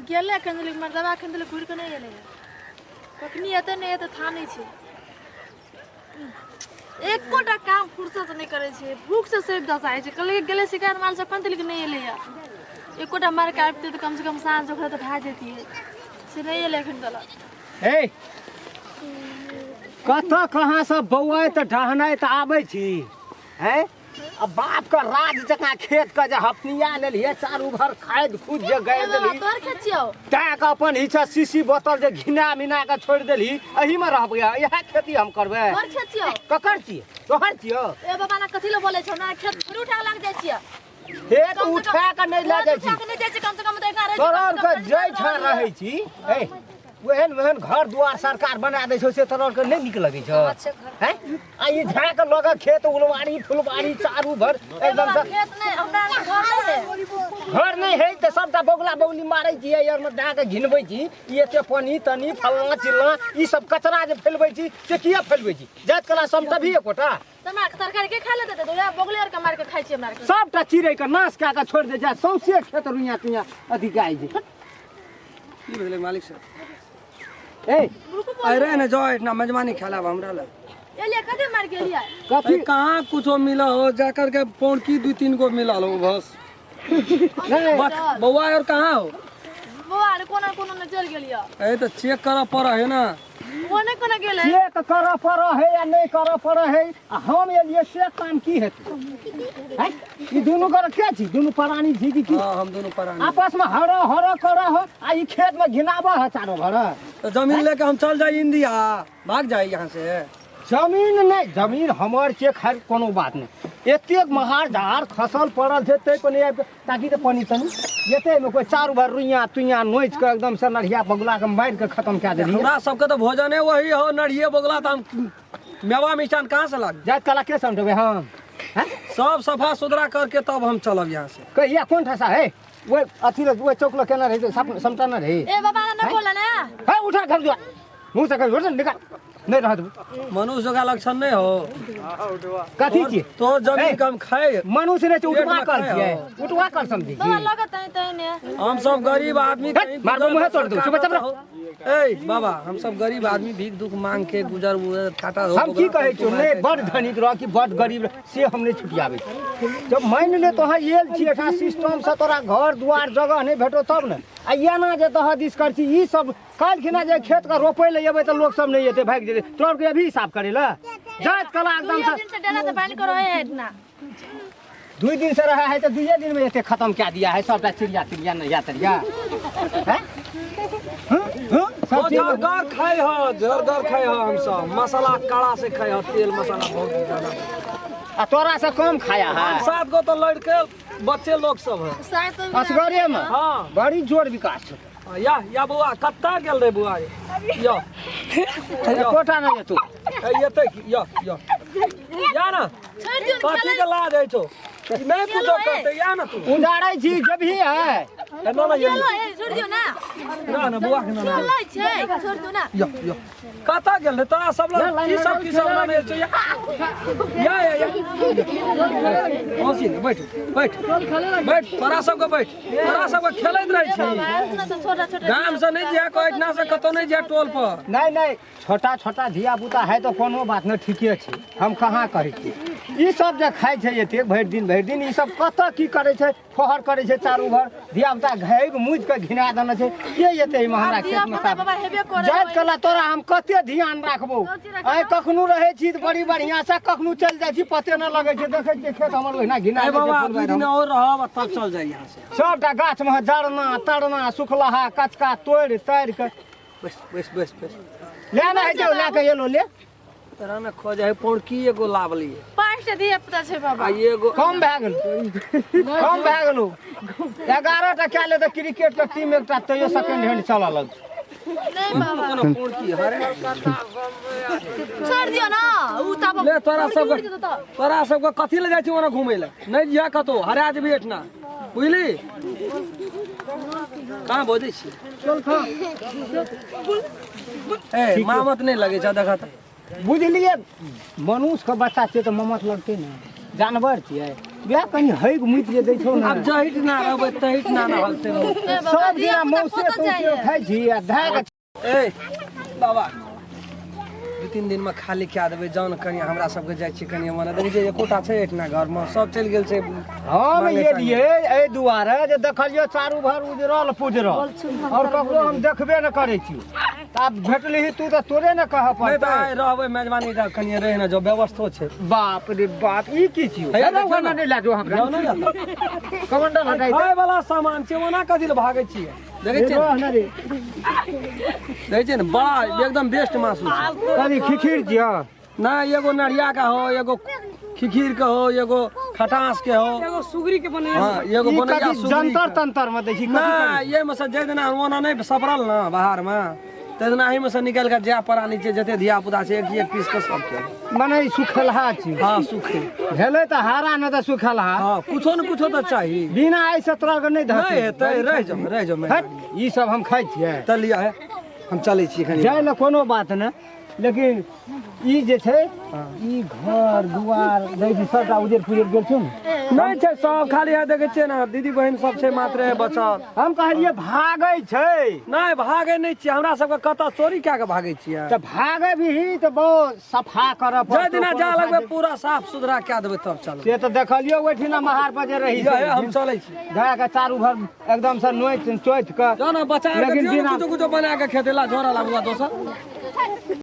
गेलै एखन तक मर्दबा एखन तक घुरि कऽ नहि एलै कखनी एतै नहि एतै था नहि छै एकोटा काम फुर्सत नहि करै छै भूखसँ सड़ि दसाइ छै कहलियै गेलै शिकार माल से एखन तक नहि एलैए एकोटा मारि कऽ आबितै तऽ कमसँ कम साँझ ओकरा तऽ भए जैतियै से नहि एलै एखन तक। हे, कतऽ कहाँ सब बौआइत ढहनाइत आबै छी हैं? आ बाप के राज जकाँ खेत के जे हफनिया लेलियै, चारू भर खाद खुद जे गाड़ि ए बाबा, देलही, तोहर खेत छियौ। तैं के अपन हिस्सा शीशी बोतल जे घिना मिना के छोड़ि देलही, एही में रहबै, इएह खेती हम करबै? तोहर खेत छियौ। ककर छियै? तोहर छियौ? ए बाबा, ना कथी लए बोलै छौ ना? खेत थोड़ी उठा के लग जाइ छियै। खेत उठा के नहि लऽ जाइ छी। उठा के नहि जाइ छी, कम से कम तऽ एकरा रहै। तोरा आरके जै ठाँ रहै छी, ए ओहन ओहन घर दुआर सरकार बना दै छौ, से तोरा आरके नहि नीक लगै छौ हैं? आ ई झाँक लऽ कऽ खेत उलवारी फुलवारी चारू भर एकदम से। खेत नहि, हमरा आरके घर नहि है। घर नहि है तऽ सबटा बगुला बगुली मारै छी, एहि आरमे दए कऽ घिनबै छी। ई एते पानि तनी फल्लाँ चिल्लाँ ई सब कचरा जे फैलबै छी से किया फैलबै छी? जाइत कला समटबही एकोटा? तऽ हमरा आरके तरकारी के खाय लए देतै? तऽ उएह बगुले आरके मारि कऽ खाइ छियै हमरा आरके। सबटा चिड़ै के नाश कए कऽ छोड़ि दै छै, सौंसे खेत रुइया तुइया अथी कए छै। की भेलै मालिक साहब? ए अरे ने जाओ एठना मेजबानी खेलाब हमरा लग। एलियै कथी मारि गेलियै? कथी? अरे कहाँ कुछो मिला हो, जा करके पौड़की दू तीन गो मिलल हो बस। नहीं। बस, बौआ और कहाँ हो? बौआ आर कोना कोना ने चलि गेलियै। ए तो चेक करऽ पड़े है ना। कोने कोना गेलै? चेक करऽ पड़ऽ है या नहि करऽ पड़ऽ है, आ हम एलियै से काम की हेतै? हैं? ई दुनू कर के छी? दुनू प्राणी छी कि की? हाँ, हम दोनों प्राणी। आपस में हर हर करऽ हो आ ई खेत में घिनाबऽ है चारो भर। तो जमीन लेके हम चल जाए इंडिया, भाग जाए यहाँ से? जमीन नहि, जमीन हमर छै, खैर कोनो बात नहि। एतेक महार झाड़ खसल पड़ल छै ताहि पर नहि आबि कऽ ताकि तऽ पानि तनी एते एहिमे कोइ चारू भर रुइया तुइया नोचि कऽ एकदम से नढ़िया बगुला के मारि कऽ खतम कए देलियै। हमरा सबके तऽ भोजने वही हो, नढ़िए बगुला, तऽ हम मेवा मिष्ठान कहाँ से लाबी? जाइत कला के समझेबै हम हैं? सब सफा सुथरा करके तब हम चलब यहाँ से। कहिया कोन ठसा है ओहि अथी लग, ओहि चौक लग केना रहै, समटा रहै? ए बाबा, ना बोला ना। है, उठा घर दुआर मुँह से कहि निकाल, नहीं रहत। मनुष्य का लक्षण नहीं हो। कथी छियै? तो जमीन ए, कम खाए मनुष्य नहीं छै, उठवा पेट में कर खाए छियै, हो। उठवा कर समझी बाबा छी। लगत है तै ने। हम सब गरीब आदमी हट, कहीं मारबो गुजर मुँहे तोड़ दू, बसर चुप चुप रह। ए बाबा, हम सब गरीब आदमी भीख दुख मांग के गुजर गुजर काटा हो। हम की कहै छियौ, नहि बड़ धनिक रह कि बड़ गरीब रह, से हम नहि छुटियाबै छी। जब मानि ले तोहाँ आयल छी एहिठाम सिस्टम से तोरा घर दुआर जगह नहि भेटौ तब ने, आ एना जे तोहर दिस कर छी ई सब काल्हि खिना जे खेत के रोपै लए एबै तऽ लोक सब नहि एतै, भागि जेतै। तोरा आरके अभी हिसाब करै लए जाइत कला एकदम दुइये से। दिन से डेरा से बान्हि कऽ रहै है एतना। 2 दिन से रहा है तऽ 2 दिन में एते खत्म कए दिया है सबटा चिड़िया तिड़िया नहिया तरिया हैं? हँ? हँ? सब चीज जरगर खाए हो, जरगर खाए हो, हम सब मसाला कड़ा से खाए हो, तेल मसाला बहुत ज्यादा। आ तोरा से कम खाया है? हम 7 गो तो लड़के बच्चे लोग सब है। सात। असगरे में? हाँ। बड़ी जोर विकास छौ। या या बौआ, कत्ता गेल रे बौआ? यो। एकोटा नहि एतौ। ए, एतै की? यो यो या ना। छोड़ि दियौ ने। कथी के लाज होइ छौ? नहि कुछो करतै, या ना तू। उजाड़ै छी जब ही है। ए, ना ना ये। खेलो ए, छोड़ि दियौ ना। ना ना बौआ के ना ना। खेलै छै, छोड़ि दियौ ना। यो यो कतऽ गेल रे तोरा सब लग? की सब की सब लाने छै? या या या या मौसी ने, बैठ बैठ बैठ, तोरा सबके बैठ, तोरा सबके खेलैत रहै छी। बाबा, एतना तऽ छोटा छोटा। गाम से नहि जाय कहै, एहिना से कतौ नहि जाय टोल पर। नहि नहि, छोटा छोटा धिया पुता है तऽ कोनो बात नहि, ठीके छै। हम कहाँ कहै छी, ई सब जे खाइ छै एतेक भरि दिन भरि दिन, ई सब कतऽ की करै छै? फोहर करै छै चारू भर, धिया पुता घाघि मुजि कऽ घिना देने छै। के एतै एहिमे हमरा आब धिया खेतमे? पुता बाबा हेबे करै। जाइत कला तोरा हम कते ध्यान राखबौ? आइ कखनो रहै छी तऽ बड़ी बढ़िआँ से, कखनो चलि जाइ छी पते नहि लगै छै। देखै छियै खेत हमर ओहिना घिना ए जाइ छै, बाबा, फूल 2 दिन बाड़ि। और रहब आ तब चल जाय यहाँ से। सबटा गाछमे जरना तरना सुखलहा कचका तोड़ि ताड़ि कऽ। बस बस बस बस। ले ने, हइ लए कऽ एलो ले। तोरा ने खोज है पौड़की एगो लाबलिए। 5टा धिया पुता छै बाबा। आ एगो कम भए गेल, कम भए गेलौ। 11टा कए ले तऽ क्रिकेट के टीम एकटा तैयो सेकेंड हैंड चलऽ लगतै। नहि बाबा। कोनो पौड़की हरे। छोड़ि दियौ ना उ तब। ले तोरा उड़ि सबके जेतौ तऽ। तोरा सबके कथी ले जाइ छी ओना घुमै लए? नहि जिया कतौ, हरा जेबही एहिठिना, बुझली? कहाँ बजै छी? ए मामत नहि लगै छै, देखऽ तऽ। बुझलियै, मनुष्यके बच्चा छियै तऽ ममत लगतै ने, जानवर छियै। ओतबे कनि हैग मुति जे दै छौ ने। आब जहिट ना रहबै तहिट ना ना हलते। सब दिना मौसे तौसे खाइ छी आ धए के। ए बाबा, 2-3 दिन में खाली कए देबै। जाउ ने कनि, हमरा सबके जाइ छी कनि। मने देखै छियै एकोटा छै एहिठिना घरमे? सब चलि गेल छै। हम एलियै एहि दुआरे जे देखलियै चारू भर उजरल पुजरल और ककरो हम देखबे ने करै छी। आब भेटलिही तू तऽ तोरे ने कहऽ नहि तऽ पड़तै। आइ रहबै मेजबानी तऽ कनि रहि ने जाउ, व्यवस्थो छै। बाप रे बाप, ई की छियौ? हैया देखियौ ने। नहि लए जाउ हमरा। जाउ ने एतऽ। कमंडल हटाइ दे। खाय वाला सामान छै, ओना कथी लए भागै छियै? देखै छियै रह ने रे। देखै छियै ने, बड़ा एकदम बेस्ट मासु छै। कथी खिखिर छियौ? नहि, एगो नरिया के हो, एगो खिखीर के हो, एगो खटास के हो, एगो सुगरी के बने। हाँ, एगो ई बनैया कथी सुगरी जंतर के। तंतर मे दै छी कथी? नहि, एहिमे से जाहि दिना ओना नहि सपरल ने बाहर मे, ताहि दिना एहिमे से निकालि कऽ जाय परानी छै, जते धिया पुता छै, एक एक पीस के सबके। मने ई सुखेलहा छी? हाँ, सुखे। भेलै तऽ हारा, नहि तऽ सुखेलहा। हाँ, कुछो ने कुछो तऽ चाही। बिना एहिसँ तोरा के नहि नहि धसै हेतै, रहि जाउ, रहि जाउ। हट, ई सब हम खाइ छियै? तऽ लिअ हे, हम चलै छी कनि। जाइ लए कोनो बात नहि, लेकिन ई जे छै ई घर दुआर दै छी, सबटा उजड़ पुजड़ गेल छौ ने? नहि छै, सब खाली है। देखै छियै ने, दीदी बहिन सब छै मात्र बचल। हम कहलियै भागै छै। नहि, भागै नहि छियै। हमरा सबके कतऽ चोरी कए कऽ भागै छियै? तऽ भागै भी तऽ बहुत सफा करऽ जाहि पड़तौ। दिना जा कोनो लगबै, पूरा साफ सुथरा कए देबै, तब चलबै। से तऽ देखलियौ ओहिठिना महार पर जे रही। लिअ हे, हम चलै छी। जा कऽ चारू भर एकदम से नोचि चोचि कऽ जाउ ने, बच्चा आरके लेकिन दियौ ने बिना कुछो कुछो बना कऽ खेतै ला झोरा लागू दोसर।